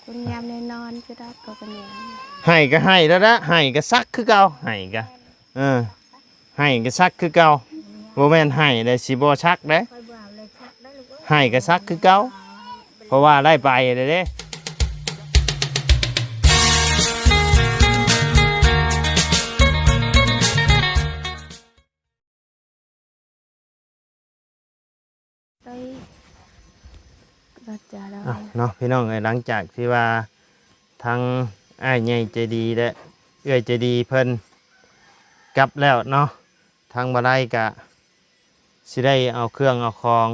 ບໍ່ຍາມແນ່ນອນ ຊິດອກກໍບໍ່ຍາມ. ໄຫ້ກໍໄຫ້ແລ້ວລະ ໄຫ້ກໍສັກຄືເກົ່າ ໄຫ້ກໍ ເອີ ໄຫ້ກໍສັກຄືເກົ່າ. ບໍ່ແມ່ນໄຫ້ແລ້ວຊິບໍ່ສັກເດ້ ໄຫ້ກໍສັກຄືເກົ່າ ເພາະວ່າໄດ້ໄປແລ້ວເດ້. ໄປ ເອົາເນາະພີ່ນ້ອງເອີຍ ຫຼັງຈາກທີ່ວ່າທາງອ້າຍໃຫຍ່ໃຈດີ ແລະ ເອື້ອຍໃຈດີເພິ່ນກັບແລ້ວເນາະ ທາງບ່າວໄລກະຊິໄດ້ເອົາເຄື່ອງເອົາຂອງ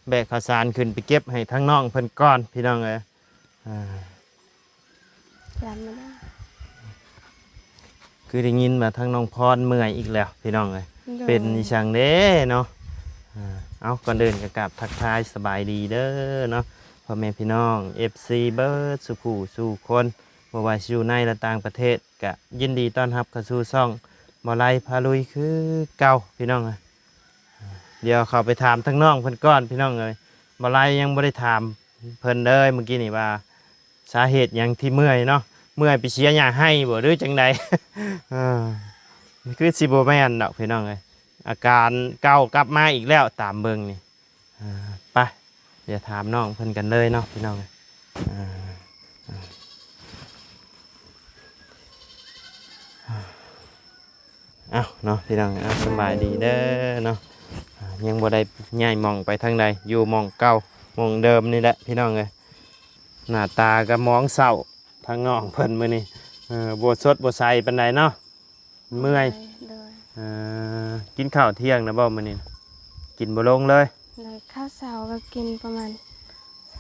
ແບກເຂົ້າສານຂຶ້ນໄປເກັບໃຫ້ທາງນ້ອງເພິ່ນກ່ອນ ພີ່ນ້ອງເອີຍ. ອ່າ ຈຳບໍ່ໄດ້ ຄືໄດ້ຍິນວ່າທາງນ້ອງພອນເມື່ອຍອີກແລ້ວ ພີ່ນ້ອງເອີຍ ໂດຍ ເປັນອີ່ຫຍັງເດ້ເນາະ. ອ່າ ເອົາ ກ່ອນອື່ນກໍກາບທັກທາຍສະບາຍດີເດີເນາະ ພໍ່ແມ່ພີ່ນ້ອງ ເອັຟຊີ ເບິດສູ່ຜູ້ສູ່ຄົນ ບໍ່ວ່າຊິຢູ່ໃນ ແລະ ຕ່າງປະເທດ ກະຍິນດີຕ້ອນຮັບເຂົ້າສູ່ຊ່ອງບ່າວໄລພາລຸຍຄືເກົ່າ ພີ່ນ້ອງເອີຍ. ດຽວເຂົ້າໄປຖາມທາງນ້ອງເພິ່ນກ່ອນ ພີ່ນ້ອງເອີຍ ບ່າວໄລຍັງບໍ່ໄດ້ຖາມເພິ່ນເລີຍ ມື້ກີ້ນີ້ວ່າສາເຫດຫຍັງທີ່ເມື່ອຍເນາະ ເມື່ອຍໄປເສຍຫຍ້າໄຮ່ບໍ່ ຫຼືຈັ່ງໃດ? ເອີ ຄືຊິບໍ່ແມ່ນດອກ ພີ່ນ້ອງເອີຍ ອາການເກົ່າກັບມາອີກແລ້ວ ຕາມເບິ່ງນີ້. ອ່າ ໄປ ດຽວຖາມນ້ອງເພິ່ນກັນເລີຍເນາະ ພີ່ນ້ອງເອີຍ. ເອົາເນາະ ພີ່ນ້ອງ ເອົາ ສະບາຍດີເດີເນາະ. ອ່າ ຍັງບໍ່ໄດ້ຍ້າຍໝ່ອງໄປທາງໃດ ຢູ່ໝ່ອງເກົ່າໝ່ອງເດີມນີ້ແຫຼະ ພີ່ນ້ອງເອີຍ. ໜ້າຕາກໍໝອງເສົ້າ ທາງນ້ອງເພິ່ນມື້ນີ້ ເອີ ບໍ່ສົດບໍ່ໃສປານໃດເນາະ ເມື່ອຍ. ໂດຍ ເອີ ກິນເຂົ້າທ່ຽງແລ້ວບໍ່ມື້ນີ້? ກິນບໍ່ລົງເລີຍ. ໂດຍ ເຂົ້າເຊົ້າກໍກິນປະມານ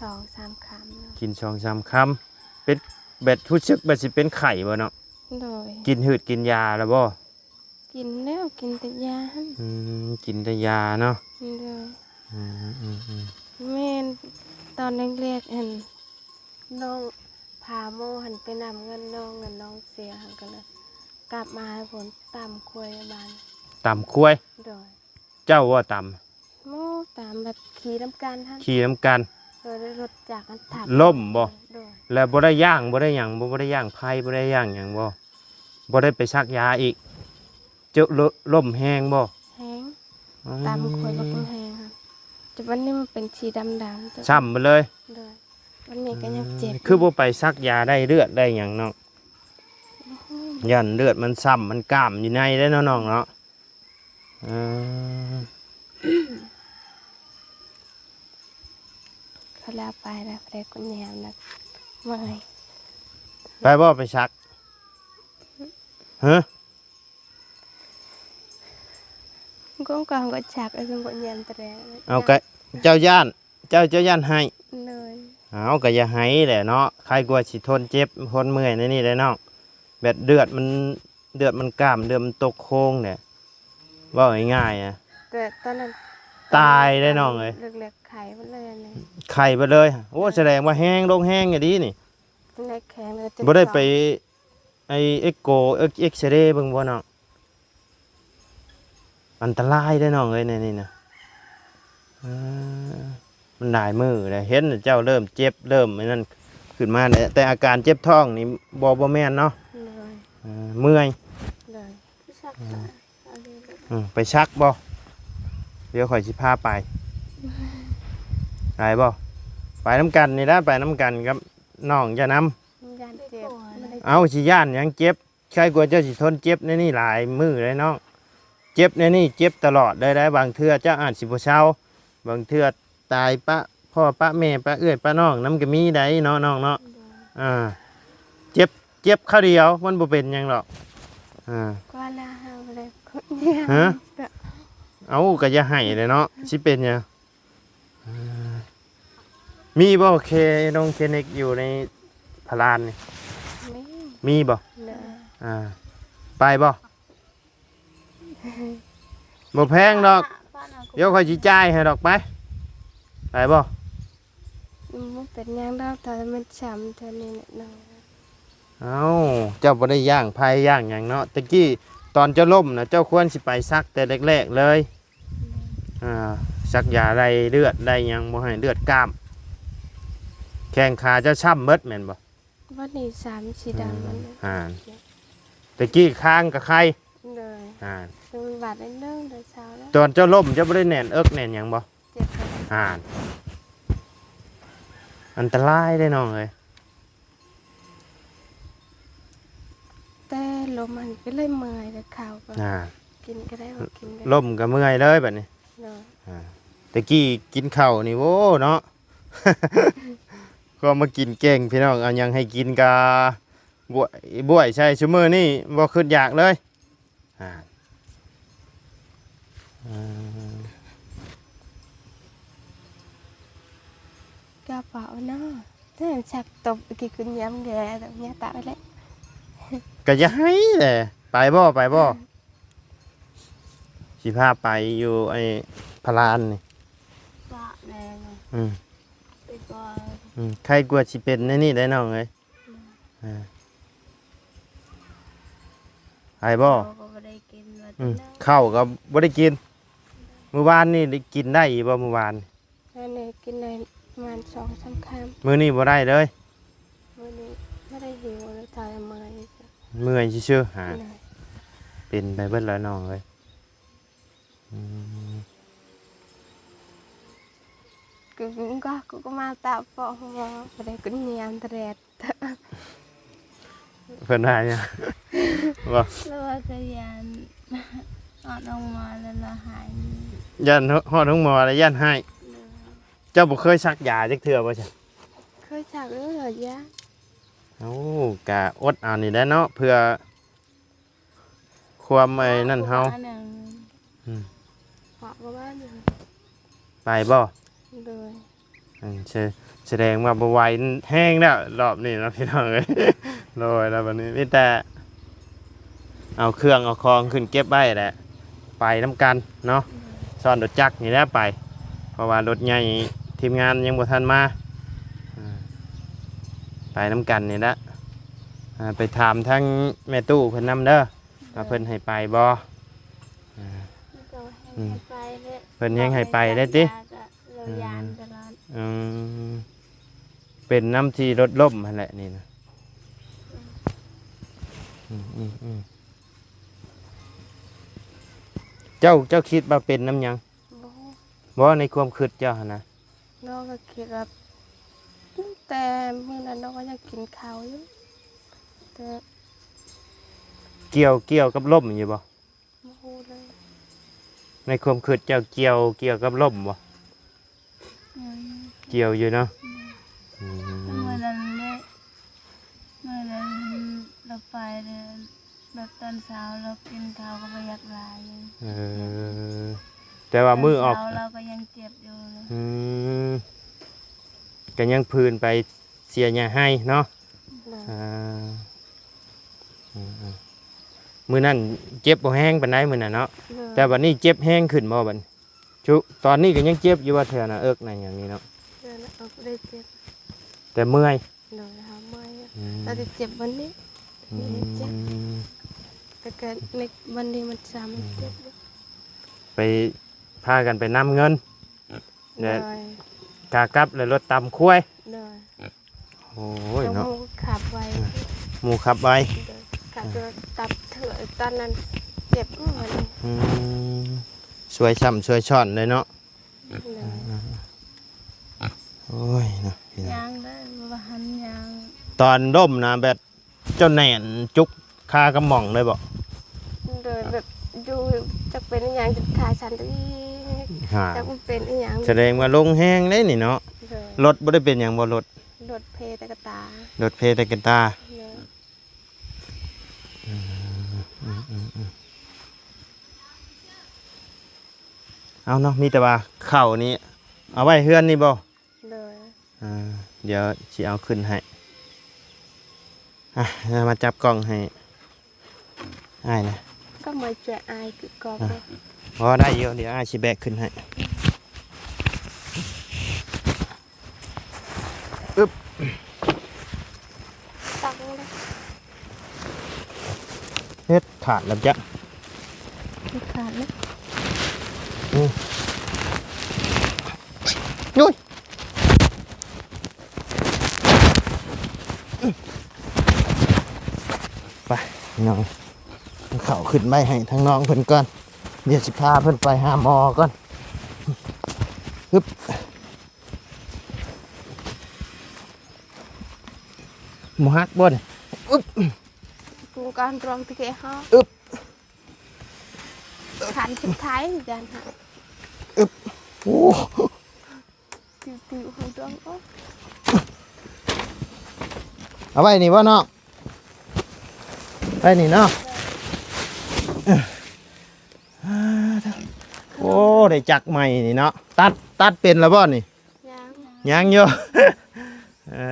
ສອງສາມຄຳເນາະ ກິນສອງສາມຄຳ. ເປັນແບບ ຮູ້ສຶກແບບຊິເປັນໄຂ້ບໍ່ເນາະ? ໂດຍ ກິນຫືດກິນຢາແລ້ວບໍ່? ກິນແລ້ວ ກິນແຕ່ຢາຫັ້ນ. ອືມ ກິນແຕ່ຢາເນາະ. ໂດຍ ອືມໆໆ ແມ່ນ ຕອນແລກໆຫັ້ນ ນ້ອງພາໂມຫັ້ນໄປນຳເງິນນ້ອງ ເງິນນ້ອງເສຍຫັ້ນ ກໍເລີຍກັບມາໃຫ້ຜົນຕຳຄວາຍບ້ານ. ຕຳຄວາຍ? ໂດຍ ເຈົ້າບໍ່ຕຳ? ໂມຕຳແບບຂີ່ນຳກັນຫັ້ນ. ຂີ່ນຳກັນ ໂດຍ ລົດຈັກຫັ້ນທັບ. ລົ້ມບໍ່? ໂດຍ ແລ້ວບໍ່ໄດ້ຍ່າງ ບໍ່ໄດ້ຫຍັງບໍ່? ບໍ່ໄດ້ຍ່າງໄພ ບໍ່ໄດ້ຍ່າງຫຍັງບໍ່? ບໍ່ໄດ້ໄປສັກຢາອີກ? ເຈົ້າ ລົ້ມແຮງບໍ່? ແຮງ. ອໍ ຕຳຄວາຍບັກແຮງ ແຕ່ບັດນີ້ມັນເປັນສີດຳໆ ຊ້ຳໄປເລີຍ. ໂດຍ ບັດນີ້ກໍຍັງເຈັບ. ຄືບໍ່ໄປສັກຢາໄດ້ເລືອດໄດ້ຫຍັງເນາະ? ຢ້ານເລືອດມັນຊ້ຳມັນກ້າມຢູ່ໃນເດ້ເນາະ ນ້ອງເນາະ. ເອີ ເຂົາລາວໄປແລ້ວ ໄປໄດ້ກຸນແຍມນະ ເມື່ອຍ. ໄປບໍ່ໄປສັກ? ຮະ? ກົງກອງກໍສັກ ເອີ ກົງແຍມແຕ່ແລງ. ເອົາ ກະເຈົ້າຢ້ານ ເຈົ້າ ເຈົ້າຢ້ານໄຫ້. ໂດຍ ເອົາ ກໍຢ່າໄຫ້ແຫຼະເນາະ ໄຄກວ່າຊິທົນເຈັບ ທົນເມື່ອຍໃນນີ້ແຫຼະນ້ອງ. ແບບເລືອດມັນ ເລືອດມັນກ້າມ ເລືອດມັນຕົກໂຄງແຫຼະ ເວົ້າງ່າຍໆອະ. ແຕ່ຕອນນັ້ນຕາຍເດ້ນ້ອງເອີຍ ເລິກໆ ໄຂ້ເບິດເລີຍ. ໄຂ້ເບິດເລີຍ. ໂອ້ ສະແດງວ່າແຮງ ລົງແຮງອີ່ຫຼີນີ້. ບໍ່ໄດ້ໄປ ໄອ້ເອັກໂກ ເອັກ ເອັກຊະເຣເບິ່ງບໍ່ນ້ອງ? ອັນຕະລາຍເດ້ນ້ອງເອີຍ ແນວນີ້ນະ. ເອີ ມັນຫຼາຍມື້ແລ້ວ ເຫັນເຈົ້າເລີ່ມເຈັບ ເລີ່ມອັນນັ້ນຂຶ້ນມາແລ້ວ ແຕ່ອາການເຈັບທ້ອງນີ້ບໍ່ ບໍ່ແມ່ນເນາະ. ໂດຍ ເອີ ເມື່ອຍ. ໂດຍ ອືມ ໄປສັກບໍ່? ດຽວຂ້ອຍຊິພາໄປ. ໄປບໍ່? ໄປນຳກັນນີ້ລະ ໄປນຳກັນກັບນ້ອງເຈົ້ານຳ. ຢ້ານເຈັບ. ເອົ້າ ຊິຢ້ານຫຍັງເຈັບ? ໄຄກວ່າເຈົ້າຊິທົນເຈັບໃນນີ້ຫຼາຍມື້ເດ້ນ້ອງ. ເຈັບໃນນີ້ເຈັບຕະຫຼອດເລີຍໄດ໋. ບາງເທື່ອເຈົ້າອາດຊິບໍ່ເຊົາ ບາງເທື່ອຕາຍປະພໍ່ປະແມ່ ປະເອື້ອຍປະນ້ອງນຳກໍມີໄດ໋ເນາະນ້ອງເນາະ. ໂດຍ ອ່າ ເຈັບ ເຈັບຄາວດຽວມັນບໍ່ເປັນຫຍັງດອກ. ອ່າ ກໍລະຫາບໍ່ໄດ້. ຮະ? ເອົ້າ ກໍຢ່າໄຫ້ແຫຼະເນາະ ຊິເປັນຫຍັງ? ອ່າ ມີບໍ່ເຄ ໂຮງເຄນິກຢູ່ໃນພະລານນີ້? ມີ. ມີບໍ່? ໂດຍ ອ່າ ໄປບໍ່? ບໍ່ແພງດອກ ດຽວຂ້ອຍຊິຈ່າຍໃຫ້ດອກ. ໄປ ໄປບໍ່? ອືມ ບໍ່ເປັນຫຍັງດອກ ຖ້າມັນຊ້ຳເທົ່ານີ້ແຫຼະນ້ອງ. ເອົ້າ ເຈົ້າບໍ່ໄດ້ຢ້າງໄພຢ້າງຫຍັງເນາະ ແຕ່ກີ້ຕອນເຈົ້າລົ້ມນະ ເຈົ້າຄວນຊິໄປສັກແຕ່ແລກໆເລີຍ. ອືມ ອ່າ ສັກຢາໄລ່ເລືອດໄລ່ຫຍັງ ບໍ່ໃຫ້ເລືອດກ້າມ. ແຂ້ງຂາເຈົ້າຊ້ຳເບິດແມ່ນບໍ່? ບັດນີ້ສາມສີດຳ ອືມ ມັນ ອ່າ ແລ້ວ ແຕ່ກີ້ຄາງກໍໄຄ ໂດຍ ອ່າ ແຕ່ມັນບາດໜ້ອຍໜຶ່ງ ແຕ່ເຊົ້າແລ້ວ ຕອນເຈົ້າລົ້ມເຈົ້າບໍ່ໄດ້ແໜ້ນເອິກແໜ້ນຫຍັງບໍ່? ເຈັບ ອ່າ ອັນຕະລາຍເດ້ນ້ອງເອີຍ ແຕ່ລົ້ມຫັ້ນກໍເລີຍເມື່ອຍ ແລ້ວເຂົ້າກໍ ອ່າ ກິນກໍໄດ້ ບໍ່ກິນກໍໄດ້ ລົ້ມກໍເມື່ອຍເລີຍບັດນີ້ ໂດຍ ອ່າ ແຕ່ກີ້ກິນເຂົ້ານີ້ ໂອ້ ເນາະ ກໍມາກິນເກັ່ງພີ່ນ້ອງ ເອົາຫຍັງໃຫ້ກິນກໍບ້ວຍ ບ້ວຍໃສ່ ຊຸມື້ນີ້ບໍ່ຄິດຢາກເລີຍ ອ່າ ເອີ ກະເປົາເນາະ ແຕ່ສັກຕົບກິນຂຶ້ນຍາມແກ່ຍາຕາໄປແລ້ວ ກໍຢ່າໄຫ້ແຫຼະ ໄປບໍ່ ໄປບໍ່? ຊິພາໄປຢູ່ໄອ້ພະລານນີ້ ປະແດ່ ອືມ ໄປກ່ອນ ອືມ ໄຄກວ່າຊິເປັນແນວນີ້ໄດ໋ນ້ອງເອີຍ ອືມ ອ່າ ໄອບໍ່? ເຂົ້າກໍບໍ່ໄດ້ກິນ ວ່າ ອືມ ແຕ່ ເຂົ້າກໍບໍ່ໄດ້ກິນ ມື້ວານນີ້ໄດ້ກິນໄດ້ອີກບໍ່? ມື້ວານ ມື້ວານນີ້ກິນໄດ້ປະມານສອງສາມຄຳ ມື້ນີ້ບໍ່ໄດ້ເລີຍ ມື້ນີ້ບໍ່ໄດ້ຫິວເລີຍ ຖ້າເມື່ອຍ ເມື່ອຍຊື່ໆ ຫາ ໂດຍ ເປັນໄປເບິດແລ້ວນ້ອງເອີຍ ອືມ ກູກໍ ກູກໍມາຕາເປາະຫົວ ບໍ່ໄດ້ກຸນຍາມແດດ ເພິ່ນວ່າຫຍັງ? ບໍ່ ລາວວ່າກະຢ້ານຮອດໂຮງໝໍແລ້ວລາວໄຫ້ ຢ້ານຮອດໂຮງໝໍແລ້ວຢ້ານໄຫ້ ໂດຍ ເຈົ້າບໍ່ເຄີຍສັກຢາຈັກເທື່ອບໍ່ຊັ້ນ? ເຄີຍສັກຢູ່ ລາວຢ້ານ ເອົ້າ ກະອົດເອົານີ້ແຫຼະເນາະ ເພື່ອ ຄວາມໄອ້ນັ້ນເຮົາ ອືມ ເພາະວ່າ ໄປບໍ່? ໂດຍ ອືມ ສະ ສະແດງວ່າບໍ່ໄຫວແຮງແລ້ວ ລອບນີ້ເນາະພີ່ນ້ອງເອີຍ ໂດຍ ແລ້ວບັດນີ້ມີແຕ່ເອົາເຄື່ອງເອົາຂອງຂຶ້ນເກັບໄວ້ແຫຼະ ໄປນຳກັນເນາະ ໂດຍ ຊ້ອນລົດຈັກນີ້ແຫຼະໄປ ເພາະວ່າລົດໃຫຍ່ທີມງານຍັງບໍ່ທັນມາ ອ່າ ໄປນຳກັນນີ້ແຫຼະ ອ່າ ໄປຖາມທາງແມ່ຕູ້ເພິ່ນນຳເດີ ວ່າເພິ່ນໃຫ້ໄປບໍ່? ເພິ່ນແຮງໃຫ້ໄປເດ້ຕິ? ອືມ ເປັນນຳທີ່ລົດລົ້ມຫັ້ນແຫຼະນີ້ນະ ອືມ ເຈົ້າ ເຈົ້າຄິດວ່າເປັນນຳຫຍັງ? ບໍ່ ໃນຄວາມຄິດເຈົ້າຫັ້ນນະ? ນ້ອງກໍຄິດວ່າ ແຕ່ມື້ນັ້ນນ້ອງກໍຍັງກິນເຂົ້າຢູ່ ແຕ່ ກ່ຽວ ກ່ຽວກັບລົ້ມຢູ່ບໍ່? ບໍ່ຮູ້ເລີຍ ໃນຄວາມຄິດເຈົ້າກ່ຽວ ກ່ຽວກັບລົ້ມບໍ່? ອືມ ກ່ຽວຢູ່ເນາະ ອືມ ອືມ ມື້ນັ້ນເດ້ ມື້ນັ້ນລາວໄປເດ້ ແບບຕອນເຊົ້າລາວກິນເຂົ້າກໍບໍ່ຢາກຫຼາຍ ເອີ ແຕ່ວ່າມື້ອອກ ຕອນເຊົ້າລາວກໍຍັງເຈັບຢູ່ ອືມ ກໍຍັງຜືນໄປເສຍຫຍ້າໄຮ່ເນາະ ໂດຍ ອ່າ ອືມໆ ມື້ນັ້ນເຈັບບໍ່ແຮງປານໃດມື້ນັ້ນເນາະ ໂດຍ ແຕ່ບັດນີ້ເຈັບແຮງຂຶ້ນບໍ່ບັດນີ້? ຈຸ ຕອນນີ້ກໍຍັງເຈັບຢູ່ວ່າ ແຖວໜ້າເອິກໜ້າຫຍັງນີ້ເນາະ? ແຖວໜ້າເອິກບໍ່ໄດ້ເຈັບ ແຕ່ເມື່ອຍ ໂດຍ ຫາເມື່ອຍ ອືມ ແລ້ວຊິເຈັບບັດນີ້ ອືມ ນີ້ເຈັບ ແຕ່ກໍໃນບັດນີ້ມັນຊ້ຳ ອືມ ເຈັບຢູ່ ໄປ ພາກັນໄປນຳເງິນ ໂດຍ ແລະ ຂາກັບແລ້ວລົດຕຳຄວາຍ ໂດຍ ໂອ້ຍເນາະ ໝູ່ຂັບໄວ ເອີ ໝູ່ຂັບໄວ ໂດຍ ຂັບລົດຕຳເຖື່ອ ຕອນນັ້ນເຈັບ ອືມ ອືມ ຊ່ວຍຊ້ຳຊ່ວຍຊ້ອນເລີຍເນາະ ໂດຍ ໂອ້ຍເນາະ ຍ່າງໄດ້ບໍ່ທັນຍ່າງ ຕອນລົ້ມນະແບບເຈົ້າແໜ້ນຈຸກຄາກັບໝ່ອງເລີຍບໍ່? ໂດຍ ແບບຢູ່ ຈັກເປັນອີ່ຫຍັງຈົນຂາສັ່ນອີກ ຫາ ຈັກມັນເປັນອີ່ຫຍັງ ສະແດງວ່າລົງແຮງເດ້ນີ້ເນາະ ໂດຍ ລົດບໍ່ໄດ້ເປັນຫຍັງບໍ່ລົດ? ລົດເພແຕ່ກະຕາ ລົດເພແຕ່ກະຕາ ໂດຍ ອືມ ອືມ ອືມ ອືມ ເອົາເນາະ ມີແຕ່ວ່າເຂົ້ານີ້ເອົາໄວ້ເຮືອນນີ້ບໍ່? ໂດຍ ອ່າ ດຽວຊິເອົາຂຶ້ນໃຫ້ ອ່ະ ມາຈັບກ້ອງໃຫ້ອ້າຍນະ ກໍມາຊ່ວຍອ້າຍຄືກ່ອນ ອ່ະ ເນາະ ພໍໄດ້ຢູ່ ດຽວອ້າຍຊິແບກຂຶ້ນໃຫ້ ອຶບ ຕັ້ງເລີຍ ເຮັດຂາດແລ້ວຈ້ະ ເຮັດຂາດແລ້ວ ອືມ ໂອ້ຍ ອືມ ພີ່ນ້ອງ ເອົາເຂົ້າຂຶ້ນໄວ້ໃຫ້ທາງນ້ອງເພິ່ນກ່ອນ ດຽວຊິພາເພິ່ນໄປຫາໝໍກ່ອນ. ຮຶບ ບໍ່ຫັກບໍ່ນີ້? ອຶບ ກຸງການຕຣອງຕິເກເຮົາ ອຶບ ຄັນສຸດທ້າຍ ຢ້ານຫັກ ອຶບ ໂອ້ ຕິວໆ ເຮົາດອງອອກ ເອົາໄວ້ນີ້ບໍ່ນ້ອງ? ໄວ້ນີ້ເນາະ. ໂອ້ ໄດ້ຈັກໃໝ່ນີ້ເນາະ ຕັດ ຕັດເປັນແລ້ວບໍ່ນີ້? ຍັງ ຍັງຢູ່ ເອີ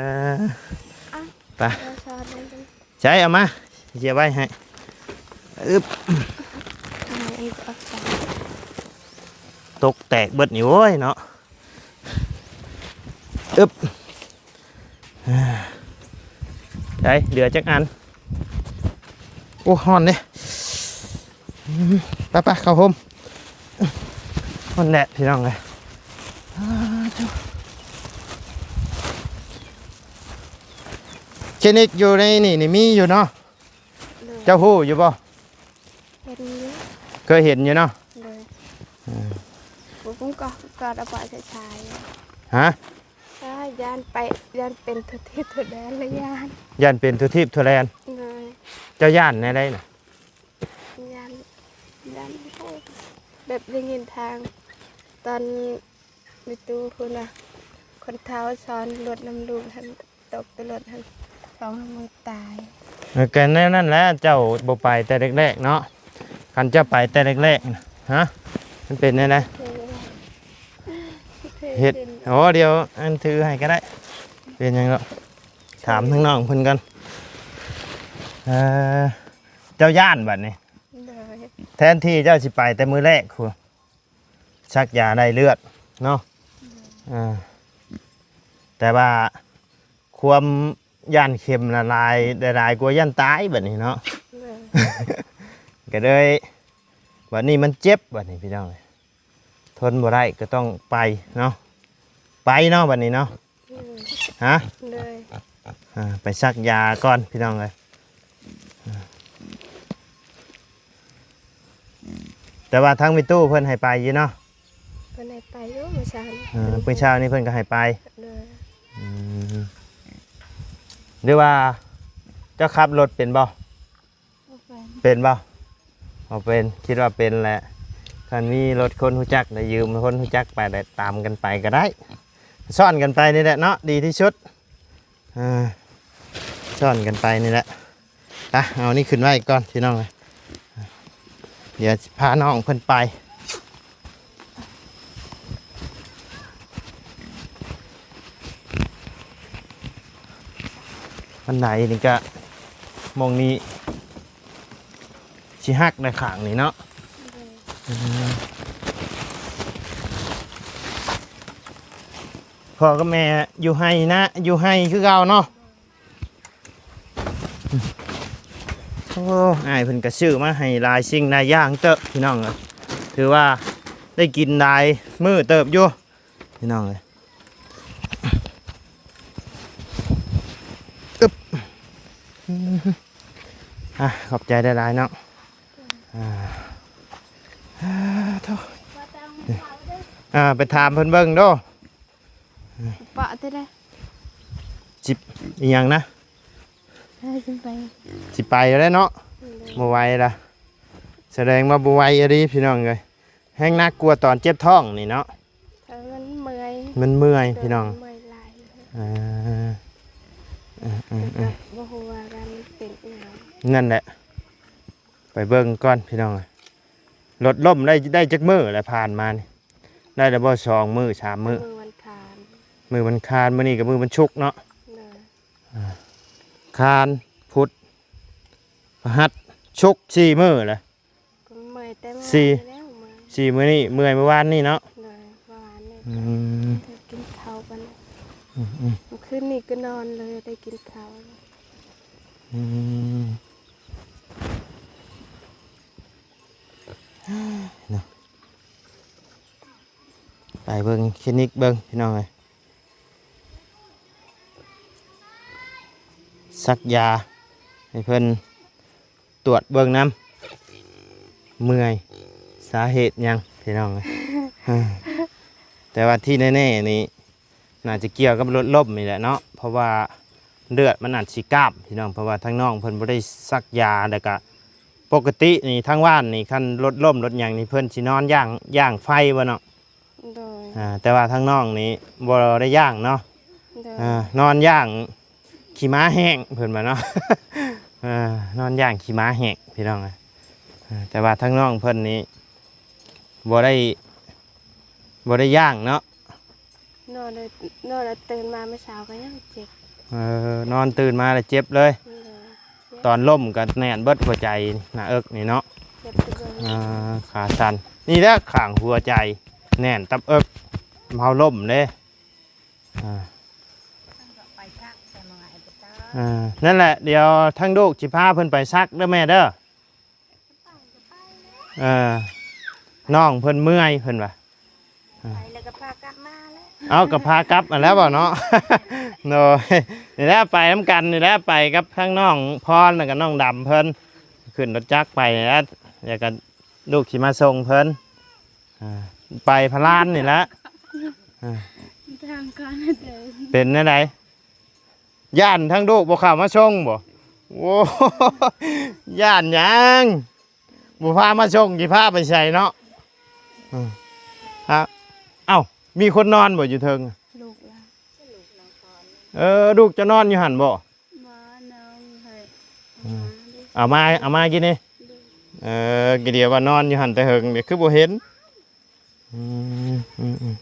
ອ່ະ ໄປ ເອົາຊ້ອນໜຶ່ງ ໃຊ້ ເອົາມາ ຊິເອົາໄວ້ໃຫ້ ອຶບ ຕົກແຕກເບິດນີ້ ໂອ້ຍເນາະ ອຶບ ໃຊ້ ເຫຼືອຈັກອັນ? ໂອ້ ຮ້ອນເດ້ ໄປໆ ເຂົ້າໂຮມ ຮ້ອນແດດ ພີ່ນ້ອງເອີຍ. ຄລິນິກຢູ່ໃນນີ້ນີ້ມີຢູ່ເນາະ? ໂດຍ ເຈົ້າຮູ້ຢູ່ບໍ່? ເຫັນຢູ່ ເຄີຍເຫັນຢູ່ເນາະ? ໂດຍ ເອີ ບໍ່ ຜົມກໍ ກໍເອົາໄປໃຊ້ ຮະ? ຢ້ານໄປ ຢ້ານເປັນທົ່ວທິດທົ່ວແດນລະຢ້ານ ຢ້ານເປັນທົ່ວທິດທົ່ວແດນ. ໂດຍ ເຈົ້າຢ້ານແນວໃດນະ? ຢ້ານ ຢ້ານ ແບບໄດ້ຍິນທາງ ຕອນມີຕູ້ພຸ້ນນະ ຄົນເຖົ້າຊ້ອນລົດນຳລູກຫັ້ນ ຕົກແຕ່ລົດຫັ້ນ ສອງມືຕາຍ. ເອີ ກໍແນວນັ້ນແຫຼະ ເຈົ້າບໍ່ໄປແຕ່ແລກໆເນາະ ຄັນເຈົ້າໄປແຕ່ແລກໆນະ ຮະ ມັນເປັນແນວໃດ? ເຮັດ ໂອ້ ດຽວອັນຖືໃຫ້ກໍໄດ້ ເປັນຫຍັງດອກ ຖາມທາງນ້ອງເພິ່ນກ່ອນ. ເອີ ເຈົ້າຢ້ານບັດນີ້? ໂດຍ ແທນທີ່ເຈົ້າຊິໄປແຕ່ມື້ແລກພຸ້ນ ສັກຢາໄລ່ເລືອດເນາະ. ໂດຍ ເອີ ແຕ່ວ່າຄວາມຢ້ານເຂັມລະຫຼາຍ ຫຼາຍກວ່າຢ້ານຕາຍບັດນີ້ເນາະ. ໂດຍ ກໍເລີຍ ບັດນີ້ມັນເຈັບບັດນີ້ ພີ່ນ້ອງເອີຍ ທົນບໍ່ໄດ້ກໍຕ້ອງໄປເນາະ ໄປເນາະບັດນີ້ເນາະ. ໂດຍ ຮະ? ໂດຍ ອ່າ ໄປສັກຢາກ່ອນພີ່ນ້ອງເອີຍ. ແຕ່ວ່າທາງແມ່ຕູ້ເພິ່ນໃຫ້ໄປຢູ່ເນາະ? ເພິ່ນໃຫ້ໄປຢູ່ມື້ເຊົ້ານີ້. ເອີ ມື້ເຊົ້ານີ້ເພິ່ນກໍໃຫ້ໄປ. ໂດຍ ອືມ ຫຼືວ່າເຈົ້າຂັບລົດເປັນບໍ່? ບໍ່ເປັນ ເປັນບໍ່? ບໍ່ເປັນ ຄິດວ່າເປັນແຫຼະ. ຄັນມີລົດຄົນຮູ້ຈັກ ໄດ້ຢືມຄົນຮູ້ຈັກໄປ ໄດ້ຕາມກັນໄປກໍໄດ້ ຊ້ອນກັນໄປນີ້ແຫຼະເນາະ ດີທີ່ສຸດ. ເອີ ຊ້ອນກັນໄປນີ້ແຫຼະ. ໄປ ເອົານີ້ຂຶ້ນໄວ້ກ່ອນພີ່ນ້ອງເອີຍ ດຽວຊິພານ້ອງເພິ່ນໄປ. ບັນໄດນີ້ກະ ໝ່ອງນີ້ຊິຫັກໃນຂ້າງນີ້ເນາະ. ໂດຍ ເອີ ພໍ່ກັບແມ່ຢູ່ໄຮ່ນະ ຢູ່ໄຮ່ຄືເກົ່າເນາະ. ໂອ້ ອ້າຍເພິ່ນກໍຊື້ມາໃຫ້ຫຼາຍສິ່ງຫຼາຍຢ່າງເຕີບພີ່ນ້ອງເອີຍ ຖືວ່າໄດ້ກິນຫຼາຍມື້ເຕີບຢູ່ພີ່ນ້ອງເອີຍ. ອຶບ ອ່ະ ຂອບໃຈຫຼາຍໆເນາະ. ອ່າ ອ່າ ໂທ້ ອ່າ ໄປຖາມເພິ່ນເບິ່ງເດີ. ປະເທື່ອໃດ ຊິ ອີຫຍັງນະ? ເອີ ຊິໄປ ຊິໄປແລ້ວເນາະ. ໂດຍ ບໍ່ໄຫວລະ ສະແດງວ່າບໍ່ໄຫວອີ່ຫຼີພີ່ນ້ອງເອີຍ. ແຮງໜັກກວ່າຕອນເຈັບທ້ອງນີ້ເນາະ. ເອີ ມັນເມື່ອຍ ມັນເມື່ອຍ ໂດຍ ພີ່ນ້ອງ ເມື່ອຍຫຼາຍ. ເອີ ເອີ ເອີ ເອີ ບໍ່ຮູ້ວ່າມັນເປັນອີຫຍັງ. ນັ້ນແຫຼະ ໄປເບິ່ງກ່ອນພີ່ນ້ອງເອີຍ. ລົດລົ້ມໄດ້ ໄດ້ຈັກມື້ແລ້ວຜ່ານມານີ້? ໄດ້ແລ້ວບໍ່ ສອງມື້ ສາມມື້? ມື້ວັນຄານ ມື້ວັນຄານ ມື້ນີ້ກໍມື້ວັນສຸກເນາະ. ໂດຍ ອ່າ ຄານ ພຸດ ພະຫັດ ສຸກ ສີ່ມື້ແລ້ວ. ກໍເມື່ອຍແຕ່ມື້ ສີ່ ນີ້ແລ້ວ ເມື່ອຍ ສີ່ມື້ນີ້ ເມື່ອຍມື້ວານນີ້ເນາະ. ໂດຍ ເມື່ອວານນີ້. ອືມ ກິນເຂົ້າກັນ. ອືມໆ ມື້ຄືນນີ້ກໍນອນເລີຍ ໄດ້ກິນເຂົ້າ. ອືມ ເນາະ ໄປເບິ່ງຄລີນິກເບິ່ງພີ່ນ້ອງເອີຍ. ສັກຢາໃຫ້ເພິ່ນ ຕວດເບິ່ງນຳ ເມື່ອຍ ສາເຫດຫຍັງພີ່ນ້ອງເອີຍ. ແຕ່ວ່າທີ່ແນ່ໆນີ້ ໜ້າຈະກ່ຽວກັບລົດລົ້ມນີ້ແຫຼະເນາະ ເພາະວ່າເລືອດມັນອາດຊິກ້າມພີ່ນ້ອງ ເພາະວ່າທາງນ້ອງເພິ່ນບໍ່ໄດ້ສັກຢາ ແລ້ວກະປົກກະຕິນີ້ທາງບ້ານນີ້ ຄັນລົດລົ້ມລົດຫຍັງນີ້ ເພິ່ນຊິນອນຢ່າງ ຢ່າງໄຟບໍ່ເນາະ. ໂດຍ ອ່າ ແຕ່ວ່າທາງນ້ອງນີ້ບໍ່ໄດ້ຢ່າງເນາະ. ໂດຍ ອ່າ ນອນຢ່າງຂີ້ໝາແຫ້ງ ເພິ່ນວ່າເນາະ. ອ່າ ນອນຢ່າງຂີ້ໝາແຫ້ງພີ່ນ້ອງເອີຍ. ອ່າ ແຕ່ວ່າທາງນ້ອງເພິ່ນນີ້ບໍ່ໄດ້ ບໍ່ໄດ້ຢ່າງເນາະ. ນອນແລ້ວ ນອນແລ້ວຕື່ນມາມື້ເຊົ້າກໍຍັງເຈັບ. ເອີ ນອນຕື່ນມາແລ້ວເຈັບເລີຍ. ໂດຍ ຕອນລົ້ມກໍແໜ້ນເບິດຫົວໃຈ ໜ້າເອິກນີ້ເນາະ. ເຈັບຄືກັນ ອ່າ ຂາສັ່ນ ນີ້ແຫຼະຂ້າງຫົວໃຈ ແໜ້ນຕັບເອິກ ເຮົາລົ້ມເດ້. ອ່າ ໄປຊັກໃສ່ໝໍ້ໃຫ້ໄປຕໍ່ ອ່າ ນັ້ນແຫຼະ ດຽວທາງລູກຊິພາເພິ່ນໄປຊັກເດີແມ່ເດີ. ເອີ ນ້ອງເພິ່ນເມື່ອຍເພິ່ນວ່າ. ໄປແລ້ວກໍພາກັບມາແລ້ວ ເອົ້າ ກໍພາກັບຫັ້ນແຫຼະບໍ່ເນາະ. ໂດຍ ນີ້ແຫຼະ ໄປນຳກັນນີ້ແຫຼະ ໄປກັບທັງນ້ອງພອນ ແລ້ວກໍນ້ອງດຳເພິ່ນ ຂຶ້ນລົດຈັກໄປນີ້ແຫຼະ ແລ້ວກໍລູກຊິມາສົ່ງເພິ່ນ. ອ່າ ໄປພະລານນີ້ແຫຼະ. ອ່າ ທາງການເດີ ເປັນແນວໃດ? ຢ້ານທາງລູກບໍ່ເຂົ້າມາສົ່ງບໍ່? ໂອ້ ຢ້ານຫຍັງ? ບໍ່ພາມາສົ່ງ ຊິພາໄປໃສເນາະ? ອືມ ຮະ ເອົ້າ ມີຄົນນອນບໍ່ຢູ່ເທິງ? ລູກລະ ເອີ ລູກເຈົ້ານອນຢູ່ຫັ້ນບໍ່? ບໍ່ ນ້ອງໃຫ້ ອືມ ເອົາມາ ເອົາມາກິນນີ້. ເອີ ກະດຽວວ່ານອນຢູ່ຫັ້ນແຕ່ເຫິງ ດຽວຄືບໍ່ເຫັນ. ອືມ ອືມ ອືມ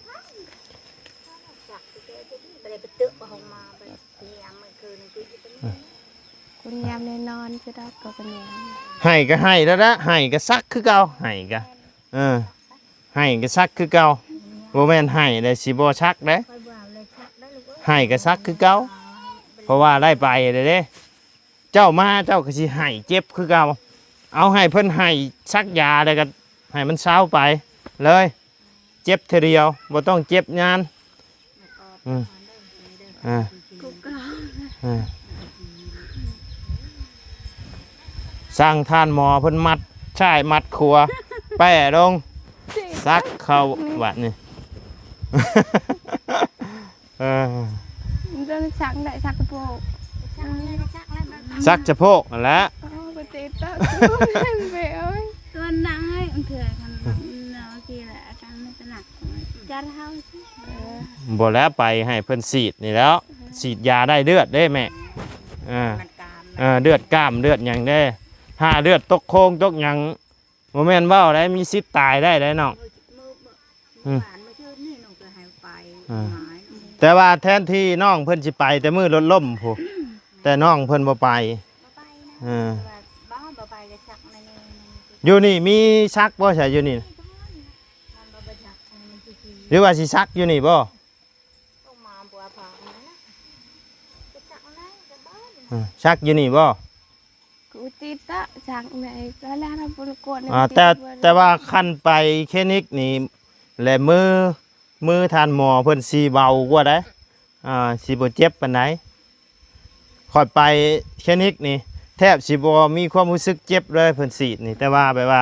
ບໍ່ໄດ້ໄປຕຶກ ບໍ່ຫ້ອງມາໄປຍາມມື້ຄືນຄື ເອີ ຄຸນຍາມແນ່ນອນ ຈະດອກກໍເປັນຫຍັງ ໄຫ້ກໍໄຫ້ແລ້ວລະ ໄຫ້ກໍສັກຄືເກົ່າ ໄຫ້ກໍ ເອີ ໄຫ້ກໍສັກຄືເກົ່າ ບໍ່ແມ່ນໄຫ້ແລ້ວຊິບໍ່ສັກເດ້ ຂ້ອຍບໍ່ເອົາເລີຍສັກໄດ້ລູກເອີຍ ໄຫ້ກໍສັກຄືເກົ່າ ເພາະວ່າໄດ້ໄປແລ້ວເດ້. ເຈົ້າມາເຈົ້າກໍຊິໄຫ້ເຈັບຄືເກົ່າ ເອົາໃຫ້ເພິ່ນໄຫ້ສັກຢາ ແລ້ວກໍໃຫ້ມັນເຊົາໄປເລີຍ ເຈັບເທື່ອດຽວ ບໍ່ຕ້ອງເຈັບນານ. ອືມ ອ່າ ເອີ ສັ່ງທ່ານໝໍເພິ່ນມັດຊ້າຍມັດຂວາ ແປ້ລົງ ສັກເຂົ້າບາດນີ້. ເອີ ມັນຈະສັກໄດ້ ສັກສະໂພກ ສັກສະໂພກຫັ້ນແຫຼະ ໂອ້ ບໍ່ຕິດຕາ ໄປເອີຍ ຕົວໜັງເອີຍ ເທື່ອຄັນເນາະ ໂອເຄແຫຼະ ອາການມັນຈະໜັກ ຈັດເຮົາ ເອີ ບໍ່ແລ້ວ ໄປໃຫ້ເພິ່ນສີດນີ້ແລ້ວ ສີດຢາໄລ່ເລືອດເດ້ແມ່ ເອີ ມັນກາມ ເອີ ເລືອດກ້າມເລືອດຫຍັງເດ້ ຖ້າເລືອດຕົກໂຄງຕົກຫຍັງ ບໍ່ແມ່ນເວົ້າໄດ້ ມີສິດຕາຍໄດ້ເດ້ນ້ອງ ມື້ ມື້ ອືມ ວານມື້ຄືນນີ້ນ້ອງກໍໃຫ້ໄປ ອ່າ ແຕ່ວ່າແທນທີ່ນ້ອງເພິ່ນຊິໄປແຕ່ມື້ລົດລົ້ມພຸ້ນ ແຕ່ນ້ອງເພິ່ນບໍ່ໄປ ບໍ່ໄປນະ ເອີ ບໍ່ ບໍ່ໄປກໍຊັກໃນນີ້ ຢູ່ນີ້ມີຊັກບໍ່ຊະ ຢູ່ນີ້ ມັນບໍ່ໄປຊັກ ອັນນີ້ມັນຊິ ຫຼືວ່າຊິຊັກຢູ່ນີ້ບໍ່? ອືມ ຊັກຢູ່ນີ້ບໍ່? ກູຕິດຕະ ຊັກໃນກະລານະບຸນກວດ ອ່າ ແຕ່ ແຕ່ວ່າຄັນໄປຄລີນິກນີ້ ແລະ ມື ມືທ່ານໝໍເພິ່ນຊິເບົາກວ່າໃດ໋ ອ່າ ຊິບໍ່ເຈັບປານໃດ. ຂ້ອຍໄປຄລີນິກນີ້ ແທບຊິບໍ່ມີຄວາມຮູ້ສຶກເຈັບເລີຍ ເພິ່ນສີດນີ້ ແຕ່ວ່າແບບວ່າ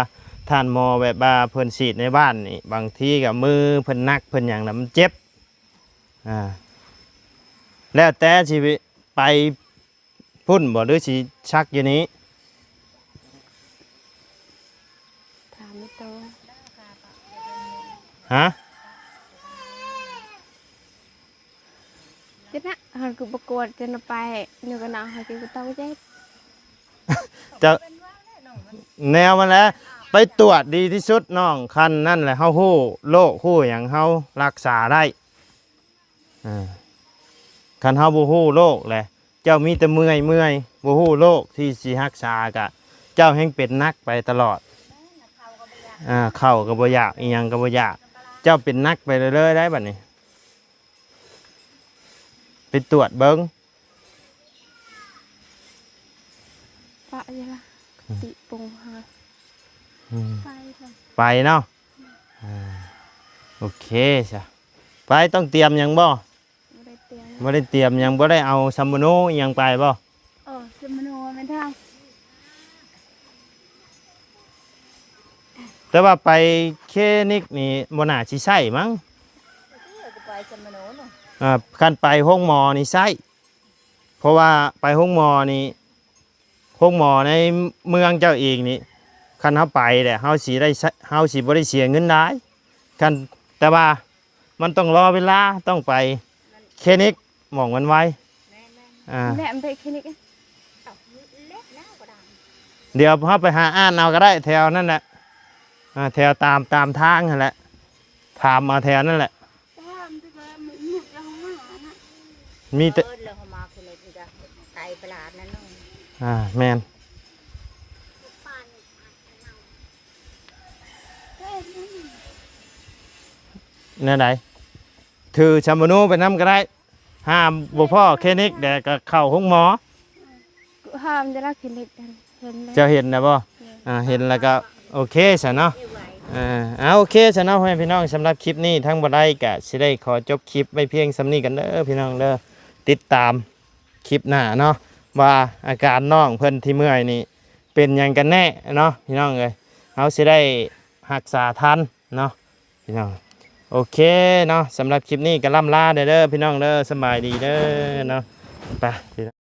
ທ່ານໝໍແບບວ່າເພິ່ນສີດໃນບ້ານນີ້ ບາງທີກໍມືເພິ່ນໜັກເພິ່ນຫຍັງນະ ມັນເຈັບ. ອ່າ ແລ້ວແຕ່ຊິໄປພຸ້ນບໍ່ ຫຼືຊິສັກຢູ່ນີ້? ຖາມໂຕ ຮະ? ເຈັບນະ ເຮົາຄືບໍ່ກວດ ຈົນໄປ ຢູ່ກັບນ້ອງເຮົາຄືບໍ່ຕ້ອງເຈັບ. ເຈົ້າ ແນວມັນແຫຼະ ໄປຕວດດີທີ່ສຸດນ້ອງ ຄັນນັ້ນແຫຼະ ເຮົາຮູ້ໂລກຮູ້ຫຍັງ ເຮົາລັກສາໄດ້. ເອີ ຄັນເຮົາບໍ່ຮູ້ໂລກແຫຼະ ເຈົ້າມີແຕ່ເມື່ອຍໆ ບໍ່ຮູ້ໂລກທີ່ຊິຮັກສາ ກະເຈົ້າແຮ່ງເປັນໜັກໄປຕະຫຼອດ. ອ່າ ເຂົ້າກໍບໍ່ຢາກ ອີ່ຫຍັງກໍບໍ່ຢາກ ເຈົ້າເປັນໜັກໄປເລື້ອຍໆ ໄດ໋ບັດນີ້ ໄປຕວດເບິ່ງ. ປະຢູ່ລະ ອືມ ຕິປຸງຫາ ອືມ ໄປເນາະ ໄປເນາະ. ອ່າ ໂອເຄຊະ ໄປ ຕ້ອງຕຽມຫຍັງບໍ່? ບໍ່ໄດ້ຕຽມ ບໍ່ໄດ້ຕຽມຫຍັງ ບໍ່ໄດ້ເອົາສຳມະໂນອີ່ຫຍັງໄປບໍ່? ເອີ ສຳມະໂນແມ່ນທາງ ແຕ່ວ່າໄປຄລີນິກນີ້ບໍ່ໜ້າຊິໃຊ້ມັ້ງ. ເອີ ກໍໄປສຳມະໂນເນາະ. ອ່າ ຄັນໄປໂຮງໝໍນີ້ໃຊ້ ເພາະວ່າໄປໂຮງໝໍນີ້ ໂຮງໝໍໃນເມືອງເຈົ້າເອງນີ້ ຄັນເຮົາໄປແຫຼະ ເຮົາຊິໄດ້ໃຊ້ ເຮົາຊິບໍ່ໄດ້ເສຍເງິນຫຼາຍ. ຄັນ ແຕ່ວ່າມັນຕ້ອງລໍເວລາ ຕ້ອງໄປຄລີນິກໝ່ອງມັນໄວ. ແມ່ນໆ ອ່າ ແມ່ນໄປຄລີນິກ. ດຽວເຮົາໄປຫາອ່ານເອົາກໍໄດ້ ແຖວນັ້ນແຫຼະ. ອ່າ ແຖວຕາມ ຕາມທາງຫັ້ນແຫຼະ ຖາມເອົາແຖວນັ້ນແຫຼະ. ມີແຕ່ ເອີ ເຮົາມາຄົນລະທີກະໄກປະຫຼາດນັ້ນເນາະ. ອ່າ ແມ່ນ. ແນວໃດ? ຖືຊຳມະໂນໄປນຳກໍໄດ້. ຫາບໍ່ພໍ້ຄລີນິກແດ່ກໍເຂົ້າໂຮງໝໍ. ຫາບໍ່ໄດ້ຄລີນິກ ເຫັນແລ້ວ. ເຈົ້າເຫັນນະບໍ່? ແມ່ນ. ອ່າ ເຫັນແລ້ວກໍໂອເຄຊະເນາະ. ເອີ ອ່າ ໂອເຄຊະເນາະ ພໍ່ແມ່ພີ່ນ້ອງ. ສຳລັບຄລິບນີ້ທາງບໍ່ໄດ້ກໍຊິໄດ້ຂໍຈົບຄລິບໄວ້ພຽງສ່ຳນີ້ກັນເດີພີ່ນ້ອງເດີ. ຕິດຕາມຄລິບໜ້າເນາະ ວ່າອາການນ້ອງເພິ່ນທີ່ເມື່ອຍນີ້ເປັນຫຍັງກັນແນ່ເນາະ ພີ່ນ້ອງເອີຍ. ເຮົາຊິໄດ້ຮັກສາທັນເນາະ ພີ່ນ້ອງ. ໂອເຄເນາະ ສຳລັບຄລິບນີ້ກໍລ່ຳລາເດີ ເດີພີ່ນ້ອງເດີ. ສະບາຍດີເດີເນາະ. ໄປ.